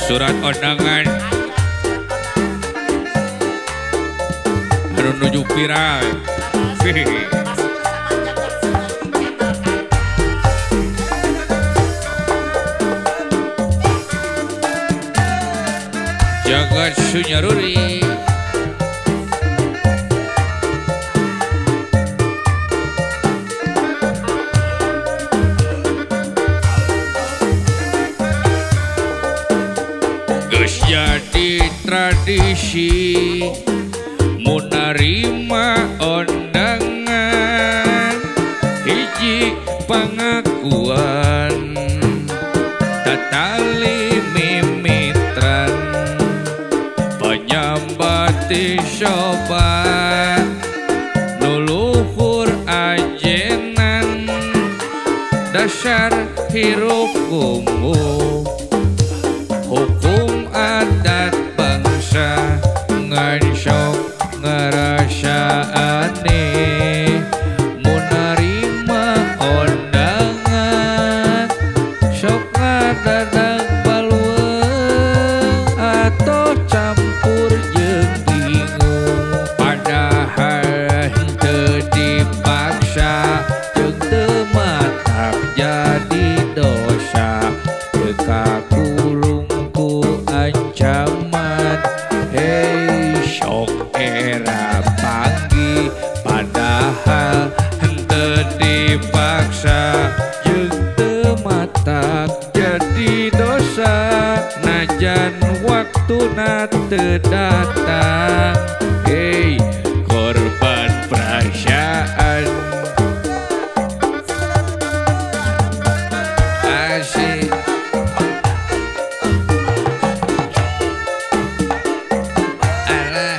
Surat undangan anu nuju viral. Jagat sunyaruri. Geus jadi tradisi mun narima undangan hiji pangakuan tatali mimitran panyambati sobat nuluhur ajenan dasar hirup kumuh hukum adat bangsa ngan sok ngerasa aneh mun narima undangan sok ngadadak balueung atau campur jeung bingung padahal henteu dipaksa jeung teu matak jadi dosa teu kakurung ku ancaman. Hei sok era pagi padahal henteu dipaksa jeung teu matak jadi dosa najan waktuna teu datang. Hei korban perasaan asik. Alah.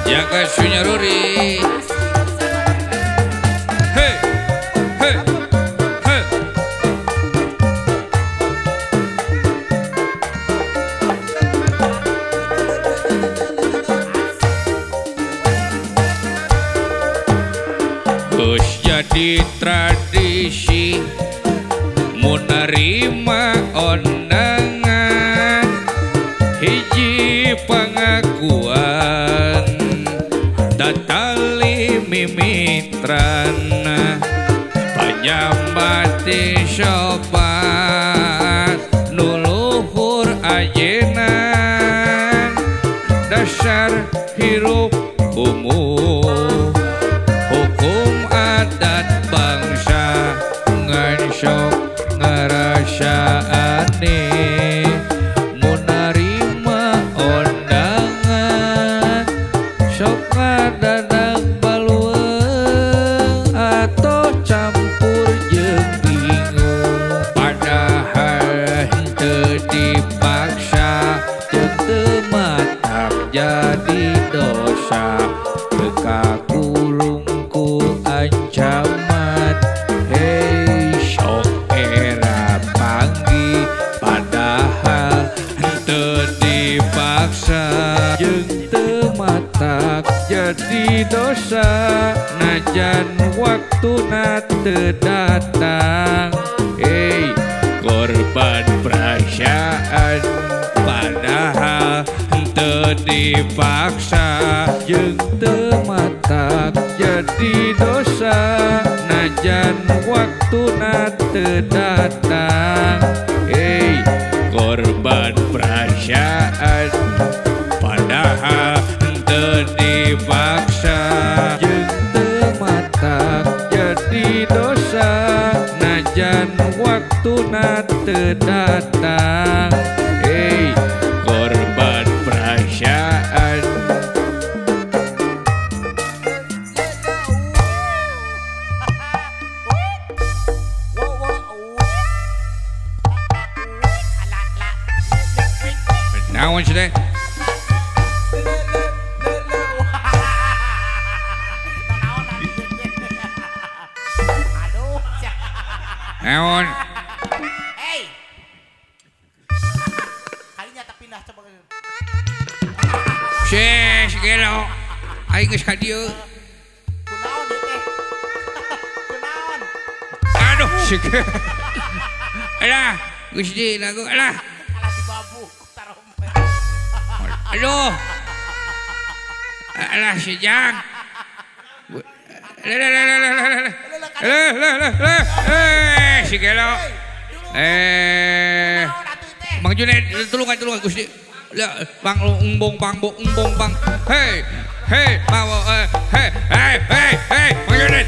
Jaga sunyaruri. Hei, hei, hei. Geus jadi tradisi mun narima undangan hiji pangakuan tatali mimitran panyambati sobat nuluhur ajenan dasar hirup kumuh hukum adat bangsa ngan sok ngerasa aneh mun narima undangan sok ngadadak balueung atau campur jeung bingung padahal henteu dipaksa jeung teu matak jadi dosa teu kakurung ku ancaman. Hei sok era panggi padahal henteu dipaksa jeung teu matak jadi dosa najan waktuna teu datang. Hei korban perasaan padahal henteu dipaksa jeung teu matak jadi dosa najan waktuna teu datang. Hei korban perasaan padahal henteu dipaksa jeung teu matak jadi dosa najan waktuna teu datang. Hei korban perasaan. Naon sih teh? Naon? Hey. Kalinya tak pindah coba. Syes gelo. Aing geus ka dieu. Kunaon ieu teh? Kunaon? Aduh, Alah, Gusti lagu alah. Kalah dibabuk tarompet. Aduh. Alah si Jang. Eh, si Gelo. Eh. Mang Junaid tulungan tulungan Gusti. Pang umbong pang umbong pang. Hei, hei, pang hei, hei, hei, hei, Mang Junaid.